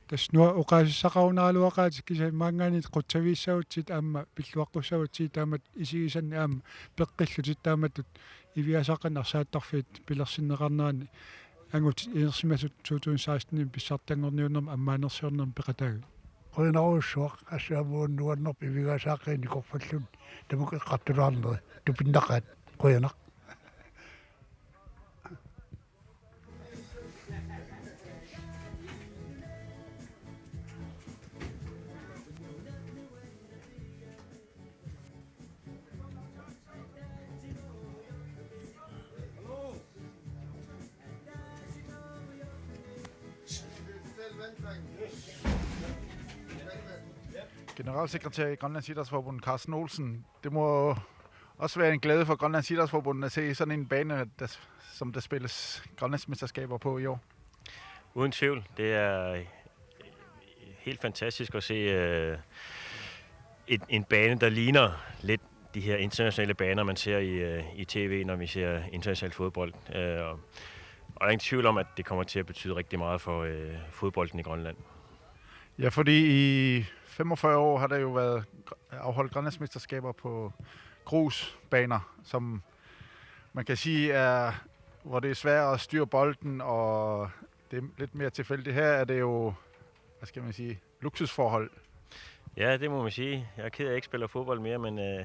Tassa Noah, oqaasissaqarunaraluaqaatit, kisianni maanngaanniit qutsaviissagutsigit aamma pilluaqqussagutsigit taamatut isigisannik aamma peqqillutit taamatut ivigaasaaqqanik arsaattarfiit pilersinneqarneranni Angut inersimasut to tusind seksten pissartanngorniunnermi ammaanersiornermi peqataagut. Qujanarujussuaq, assut aamma nuannerpoq ivigaasaaqqinik korfallun tamakku eqqartulaarneri tupinnaqaat. Qujanaq. Generalsekretær i Grønlands Idrætsforbund, Carsten Olsen. Det må også være en glæde for Grønlands Idrætsforbund at se sådan en bane, der, som der spilles grønlandsmesterskaber på i år. Uden tvivl. Det er helt fantastisk at se øh, et, en bane, der ligner lidt de her internationale baner, man ser i, øh, i T V, når vi ser international fodbold. Øh, og der er ingen tvivl om, at det kommer til at betyde rigtig meget for øh, fodbolden i Grønland. Ja, fordi i femogfyrre år har der jo været afholdt grønlandsmesterskaber på grusbaner, som man kan sige er, hvor det er svært at styre bolden, og det er lidt mere tilfældigt. Her er det jo, hvad skal man sige, luksusforhold. Ja, det må man sige. Jeg er ked af, at jeg ikke spiller fodbold mere, men øh,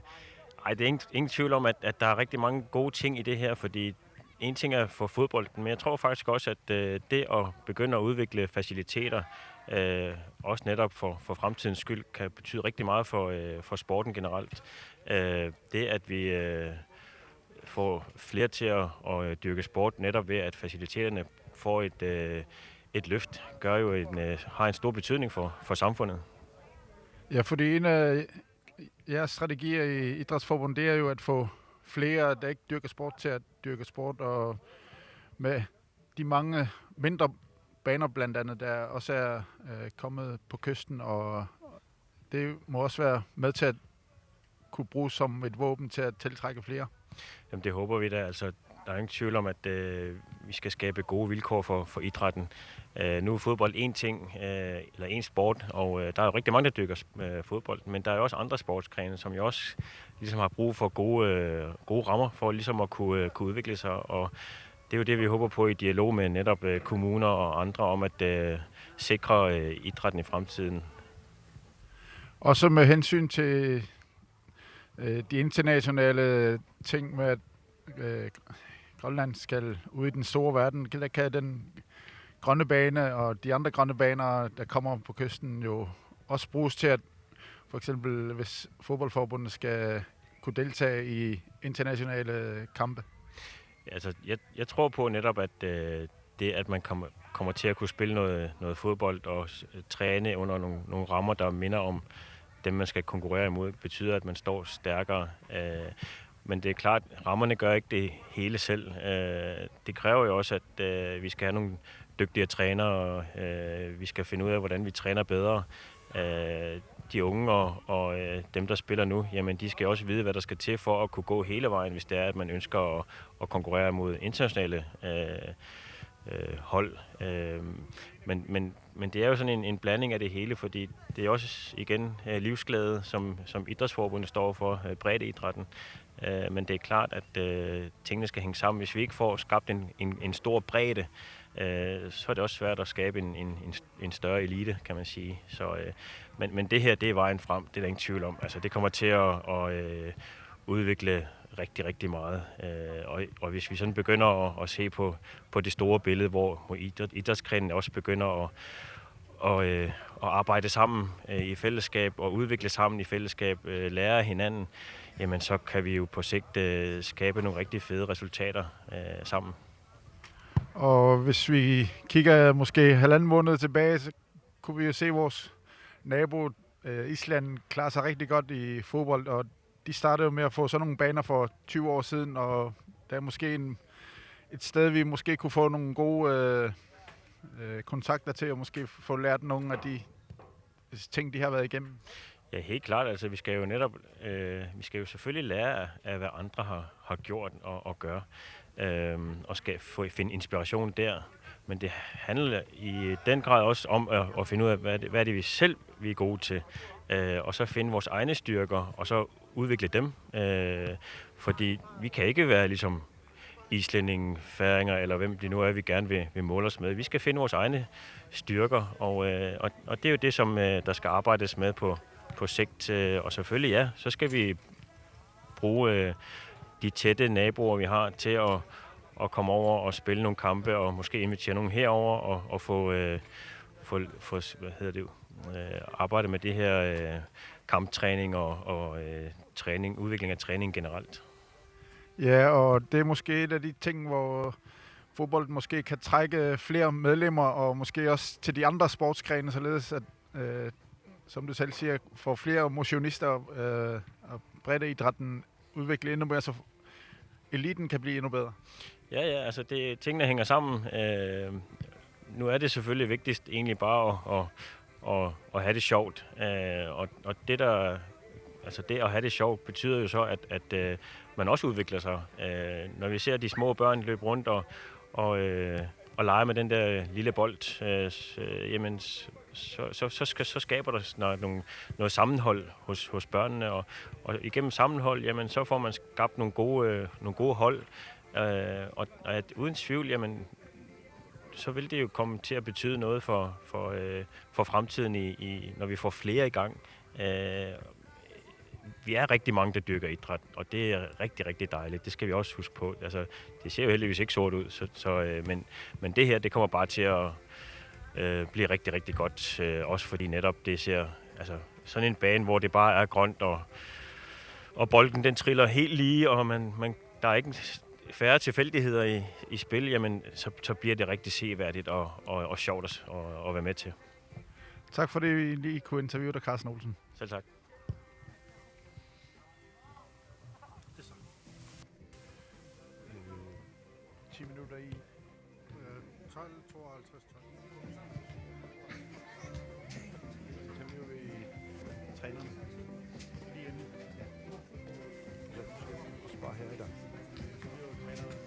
ej, det er ingen, ingen tvivl om, at, at der er rigtig mange gode ting i det her, fordi en ting er for fodbolden, men jeg tror faktisk også, at øh, det at begynde at udvikle faciliteter, øh, også netop for, for fremtidens skyld, kan betyde rigtig meget for, øh, for sporten generelt. Øh, det, at vi øh, får flere til at, at øh, dyrke sport, netop ved at faciliteterne får et, øh, et løft, gør jo en, øh, har en stor betydning for, for samfundet. Ja, fordi en af jeres strategier i Idrætsforbundet, det er jo at få flere, der ikke dyrker sport, til at dyrke sport, og med de mange mindre baner blandt andet, der også er øh, kommet på kysten, og det må også være med til at kunne bruges som et våben til at tiltrække flere. Jamen, det håber vi da. Altså, der er ingen tvivl om, at øh, vi skal skabe gode vilkår for, for idrætten. Øh, nu er fodbold én ting, øh, eller én sport, og øh, der er jo rigtig mange, der dyrker øh, fodbold, men der er jo også andre sportsgrene, som jo også ligesom har brug for gode, øh, gode rammer for ligesom at kunne, øh, kunne udvikle sig, og det er jo det, vi håber på i dialog med netop øh, kommuner og andre om at øh, sikre øh, idrætten i fremtiden. Også med hensyn til øh, de internationale ting med, at øh, Grønland skal ud i den store verden, der kan den grønne bane og de andre grønne baner, der kommer på kysten, jo også bruges til at, for eksempel hvis fodboldforbundet skal kunne deltage i internationale kampe. Altså, jeg, jeg tror på netop, at øh, det, at man kommer, kommer til at kunne spille noget, noget fodbold og s- træne under nogle, nogle rammer, der minder om dem, man skal konkurrere imod, betyder, at man står stærkere. Øh, men det er klart, rammerne gør ikke det hele selv. Øh, det kræver jo også, at øh, vi skal have nogle dygtigere trænere. Øh, vi skal finde ud af, hvordan vi træner bedre. Øh, de unge og, og øh, dem, der spiller nu, jamen, de skal også vide, hvad der skal til for at kunne gå hele vejen, hvis det er, at man ønsker at, at konkurrere mod internationale øh, øh, hold. Øh, men, men, men det er jo sådan en, en blanding af det hele, fordi det er også igen øh, livsglæde, som, som idrætsforbundet står for, øh, breddeidrætten. Øh, men det er klart, at øh, tingene skal hænge sammen. Hvis vi ikke får skabt en, en, en stor bredde, øh, så er det også svært at skabe en, en, en, en større elite, kan man sige. Så, øh, men, men det her, det er vejen frem, det er der ingen tvivl om. Altså, det kommer til at, at øh, udvikle rigtig, rigtig meget. Øh, og, og hvis vi sådan begynder at, at se på, på det store billede, hvor, hvor idræt, idrætsgrenen også begynder at, og, øh, at arbejde sammen øh, i fællesskab og udvikle sammen i fællesskab, øh, lære af hinanden, jamen så kan vi jo på sigt øh, skabe nogle rigtig fede resultater øh, sammen. Og hvis vi kigger måske halvanden måned tilbage, så kunne vi jo se vores nabo øh, Island klare sig rigtig godt i fodbold, og de startede jo med at få sådan nogle baner for tyve år siden, og der er måske en, et sted, vi måske kunne få nogle gode øh, øh, kontakter til, og måske få lært nogle af de ting, de har været igennem. Ja, helt klart. Altså, vi skal jo netop, øh, vi skal jo selvfølgelig lære af, af hvad andre har, har gjort og, og gør, øhm, og skal få, finde inspiration der. Men det handler i den grad også om at, at finde ud af, hvad det, hvad det er, vi selv vi er gode til, øh, og så finde vores egne styrker, og så udvikle dem. Øh, fordi vi kan ikke være ligesom islændinge, færinger, eller hvem det nu er, vi gerne vil, vil måle os med. Vi skal finde vores egne styrker, og, øh, og, og det er jo det, som øh, der skal arbejdes med på, på sigt. Øh, og selvfølgelig, ja, så skal vi bruge øh, de tætte naboer, vi har, til at, at komme over og spille nogle kampe, og måske invitere nogen herover og, og få, øh, få, få, hvad hedder det, øh, arbejde med det her øh, kamptræning og, og øh, træning, udvikling af træning generelt. Ja, og det er måske et af de ting, hvor fodbold måske kan trække flere medlemmer, og måske også til de andre sportsgrene, således at, øh, som du selv siger, få flere motionister øh, og breddeidrætten udvikle endnu mere, så eliten kan blive endnu bedre. Ja, ja, altså det, tingene hænger sammen. Øh, nu er det selvfølgelig vigtigst egentlig bare at, at, at, at have det sjovt. Øh, og, og det der, altså det at have det sjovt betyder jo så, at, at øh, man også udvikler sig. Øh, når vi ser de små børn løbe rundt og, og, øh, og lege med den der lille bold, øh, s- øh, jamen, s- så, så, så, skal, så skaber der snart nogle, noget sammenhold hos, hos børnene, og, og igennem sammenhold, jamen, så får man skabt nogle gode, øh, nogle gode hold. Øh, og, og at, uden tvivl, jamen, så vil det jo komme til at betyde noget for, for, øh, for fremtiden, i, i, når vi får flere i gang. Øh, vi er rigtig mange, der dyrker idræt, og det er rigtig, rigtig dejligt. Det skal vi også huske på. Altså, det ser jo heldigvis ikke sort ud, så, så, øh, men, men det her, det kommer bare til at øh, blive rigtig, rigtig godt. Øh, også fordi netop det ser, altså, sådan en bane, hvor det bare er grønt, og, og bolden, den triller helt lige, og man, man, der er ikke færre tilfældigheder i, i spil, jamen, så, så bliver det rigtig seværdigt og, og, og sjovt at, at, at være med til. Tak fordi vi lige kunne interviewe dig, Carsten Olsen. Selv tak. ti minutter i. Øh, tolv tooghalvtreds tolv. Så interviewer vi træneren. Lige inden. Ja. Så skal vi også bare her i dag. Interviewer træneren.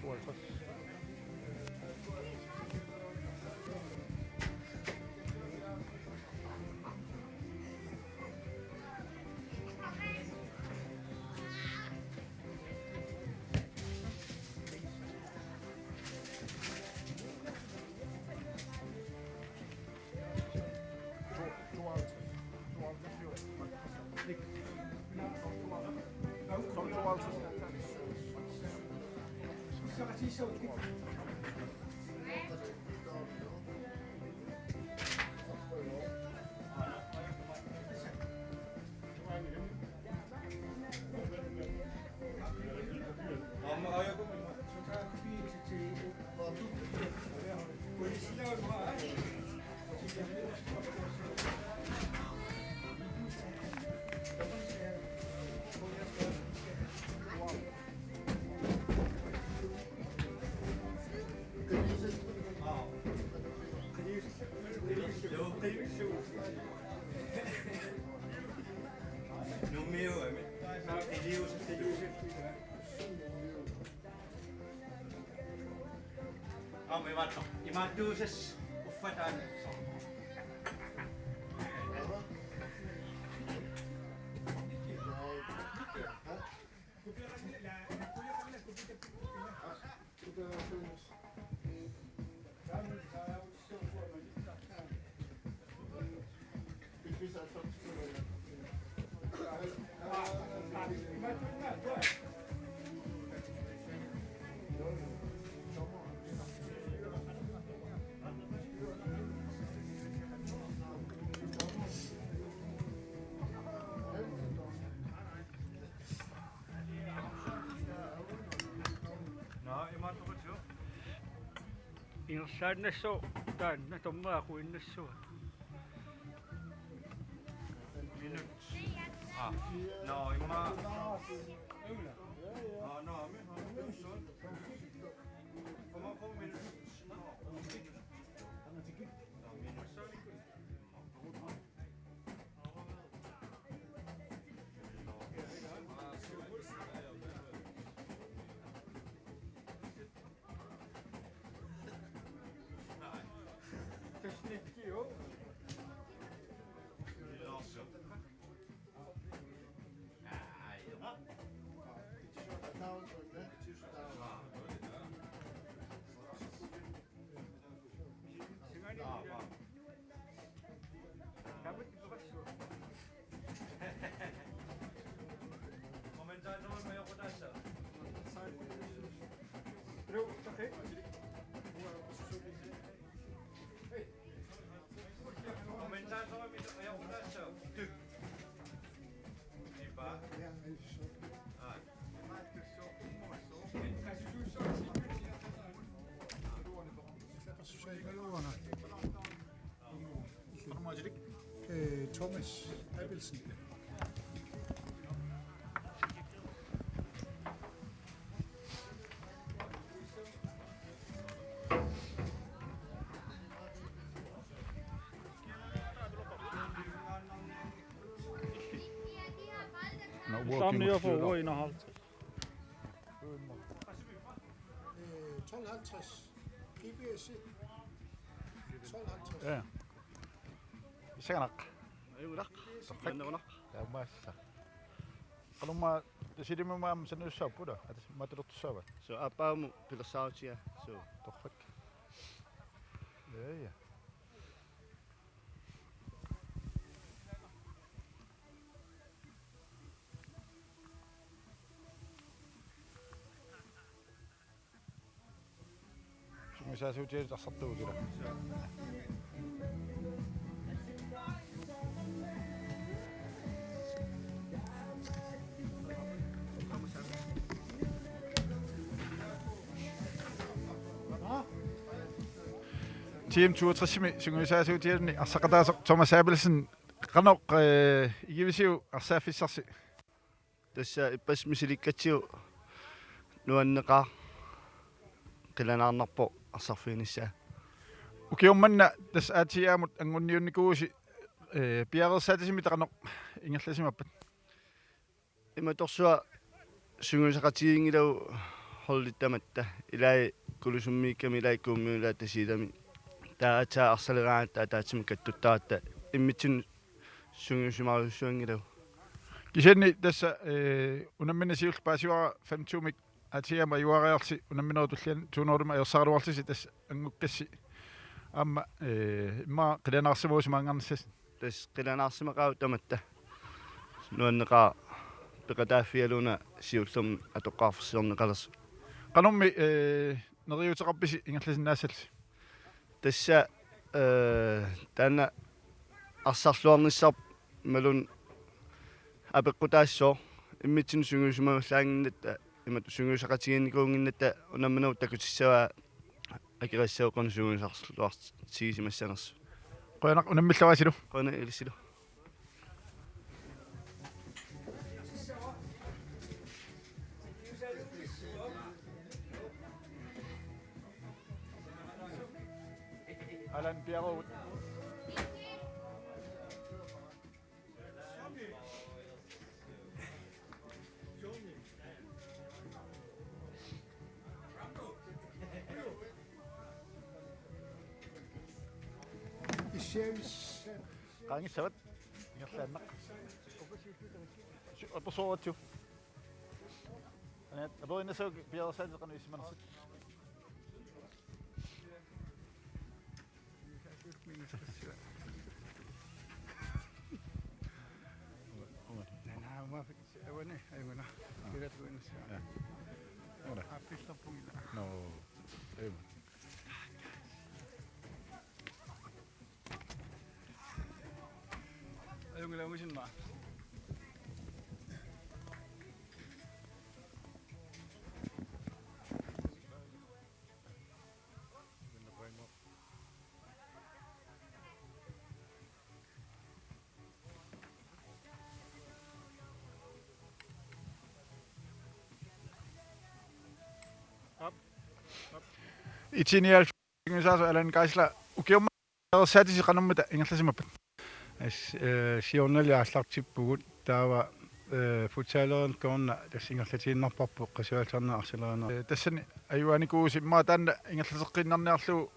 tooghalvtreds. Aamma imaattoq. Imaattuusas uffataani. Ingerlaannassaaq taanna, dommerit aquinnassavaat. Minut. Ah. Nå, immaqa. Ah, nå, men. Femogfyrre minut. Nå, minut. Eh, Thomas Abelsen. Not working. Samme her for uger enoghalvtreds. Eh, tolv halvtreds. G P S. Tolv halvtreds. Ja. Isanganaq. Ajunngilaq. Torrak. Mannerunaq. Taamaassaaq. Qanormaa Tasiilamut aamma sanajussaappugut, atas matalertussaavaat. Suu, aappaagu pilersaarutiga. Suu. Torrak. Ja, ja. Sungiusaasuutigalugu tassartugut ila. Team toogtresimi sungiusaasuutigaluni arsaqataasoq Thomas Abelsen, qanoq, eh, igivisiuk arsaaffissarsi? Tassa ippassaq misilikkatsigu nuanneqaaq, qilanaarnarpoq arsarfiginissaa. Ukioq manna tassa A T A-mut anguniunnikuuvusi, eh, piareersaatisumik qanoq ingerlasimappat? Imatorsuaq sungiusaqatiginngilagut holdit tamatta, ilai Kulusummiikkami, ilai Kuummiut, ilai Tasiilami. Taava aatsaat arsaleraangatta ataatsimut kattuttaratta immitsinnut sungiusimaarujussuanngilagut. Kisianni tassa, eh, unammineq siulleq paasivara fem to-mik A T A-mut ajugaariarlusi unamminerup tulliani to hundredemik ajorsaraluarlusi tassa anngukkassi. Aamma, eh, immaqa qilanaarsimavusi maanngarnissasi. Tassa qilanaarsimaqaaq tamatta. Nuanneqaaq peqataaffigalugu una siullermik atoqqaarfissiorneqalersoq. Qanormi, eh, neriuuteqarpisi ingerlasinnaassallusi? Tassa, eh, taanna arsarluarnissarput imaluunniit apeqqutaassaaq immitsinnut sungiusimajuallaannginnatta, imatut sungiusaqatigiinnikuunnginnatta unamminerup takutissavaa akeqassaaq qanoq sungiusarluartigisimassanersoq. Qujanaq unammilluarisilu. Qujanaq ilissilu. Alan Bjerregaard. Qaangissavat. Ingerlaannaq. Su-, apersoratsigu. Aniat, aperiinnassavat piareersaatit qanoq isummanersoq. Nanaama fik-, avani, ajunngilaq. Aa. Kilat uinassa. Ja. Ora. Appillerpungila. No. Ajunngilaq. Ajunngilaq, ungasinna. Itinial sungiusaasoq Alan Geisler, ukiorma- -ersaatisi qanormita ingerlasimappat? As-, eh, siornali aallartippugut taava, eh, futsalerinermi kingorna tassa ingerlatiinnarparput qasualsarna arsalerinermi. Eh, tassani ajugaanikuuvusi immaqa taanna ingerlateqqiinnarniarlugu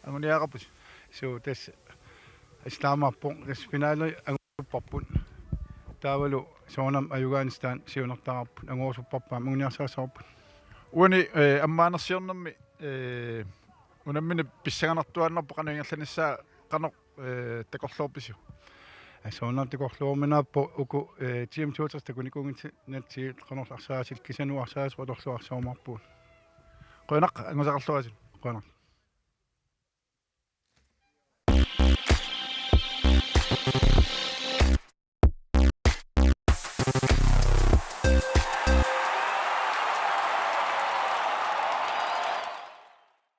anguniagaqarpusi? Suu, tassa assut taamaappoq, tassa finaali angusupparput. Taavalu soorunami ajugaanissaq taanna siunertaraarput, angusupparput aamma anguniarsarissavarput. Uani, eh, ammaanersiornermi, eh, unammineq pissanganartuaannarpoq qanoq ingerlanissaa, qanoq, eh, takorloorpisiuk? Soorunami takorluuminaappoq uku, eh, Team toogtres takunikuunnginnatsigit qanorlu arsaasillit, kisianni arsaasoq atorlugu arsaarumaarpugut. Qujanaq, angusaqarluarisi. Qujanaq.